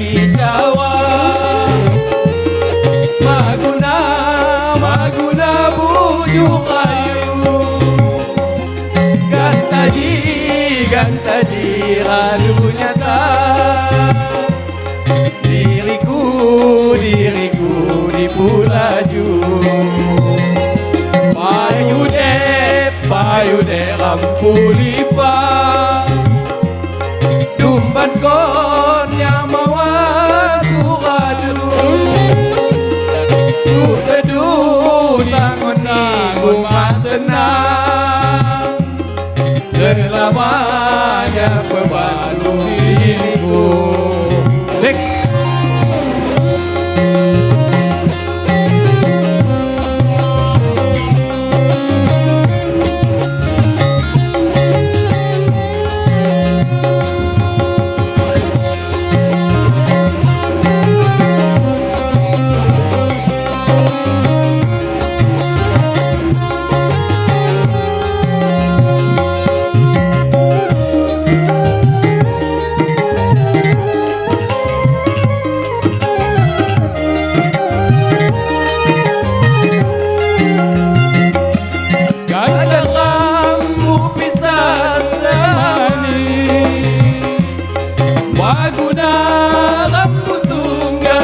kicauan. Maguna maguna bujuk rayu, gantaji radu nyata. Diriku diriku di pulaju. Payu de rampu lipa, dumban konya mawar puradu. Ku teduh sangon sangon senang, selamanya pembantu diriku. Sik.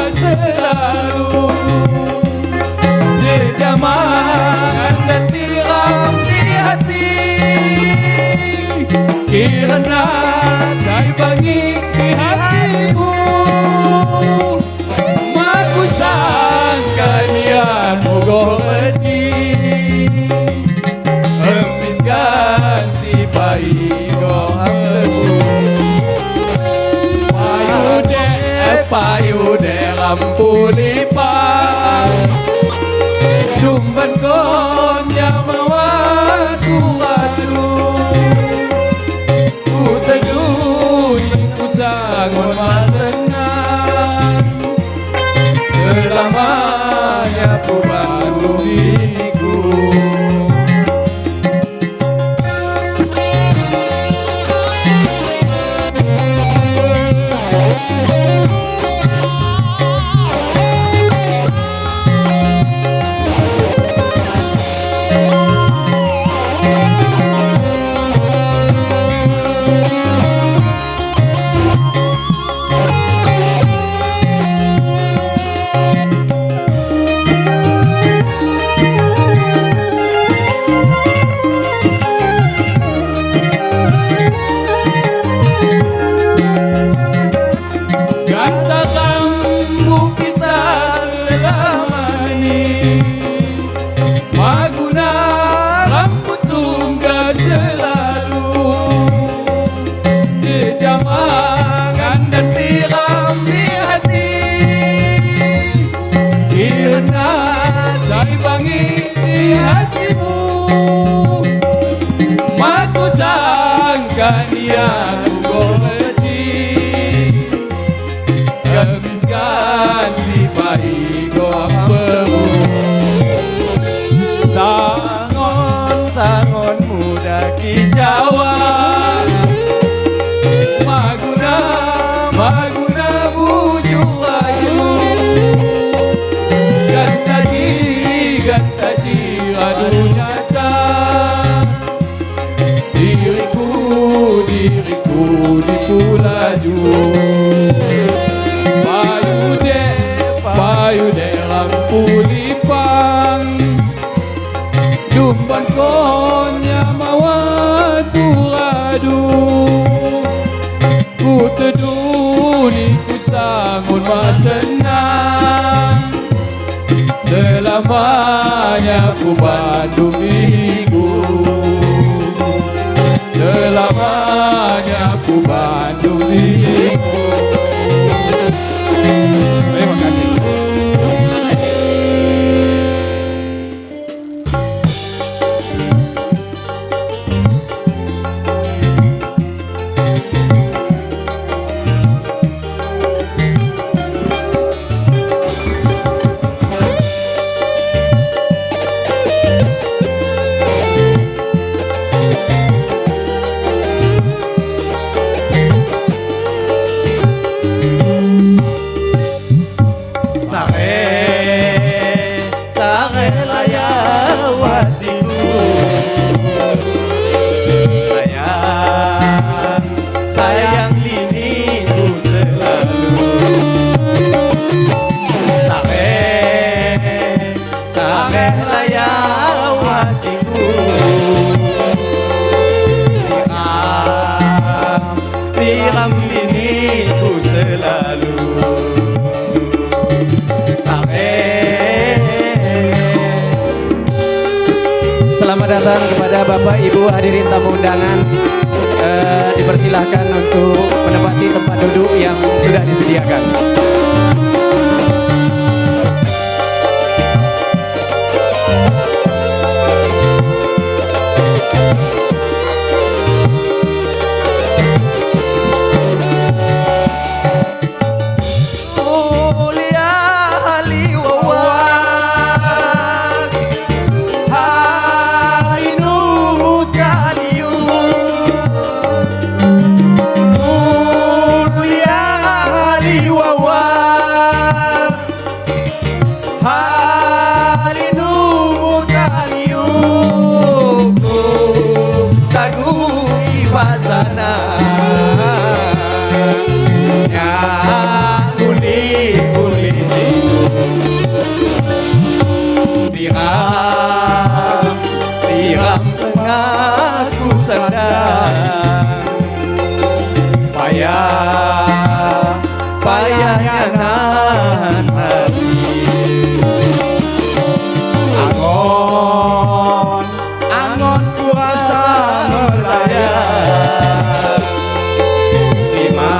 Selalu jejamangan dan tiram di hati, kirana saya bangi di hatimu. Maku sangka niatmu goreti, emis ganti paigo amlebu. Payu de rampu lipa, dumban konya mawar kuradu. Ku teduh ku sangon masenang, selamanya ku bantu diriku. Selalu jejamangan dan tiram di hati, kirana saya bangi di hatimu. Maku sangka niatku goreti, kemis ganti paigo amperu. Sangon sangon muda kicauan, maguna maguna bujuk rayu. Gantaji adu nyata, diriku diriku di pulaju. Payu de rampu lipang, dumban konya mawar turadu. Ku teduh ni ku sangun masenang, selamanya ku bandung diriku. Selamanya ku bandung diriku. Terima kasih. hatiku. Tiram, tiram biniku selalu. Sare. Selamat datang kepada Bapak Ibu hadirin tamu undangan. Dipersilahkan untuk menempati tempat duduk yang sudah disediakan. Mulia haliwawak halinu kaliu. Mulia haliwawak halinu kaliu. Tagu ibasana uli uli tiram tiram tengahku sandang. Payah payahnya nahan hati. Angon angon ku rasa melayang. Kima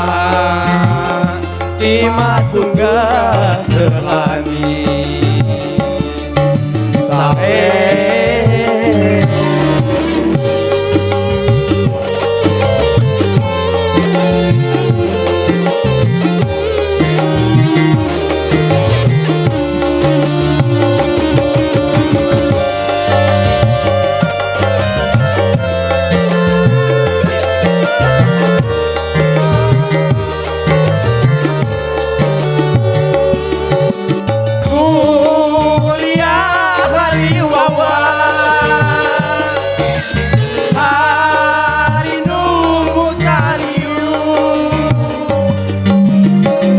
kima tunggal selani. Sare. Kuliah haliwawa halinu mutaliu.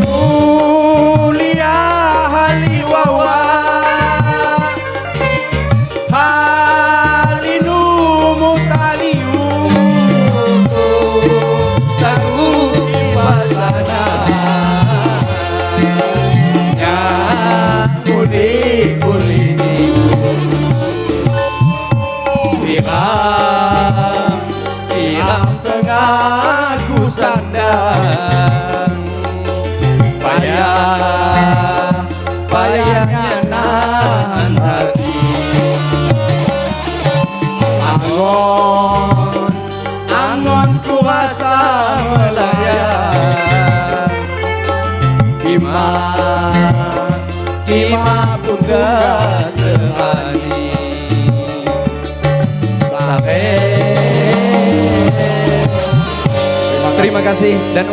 Kuliah haliwawa halinu mutaliu. Tagu ibasana uli uli tiram tiram tengahku sandang. Payah payahnya nahan hati. Angon angon ku rasa melayang. Kima kima bunda selani. Sare. Terima kasih dan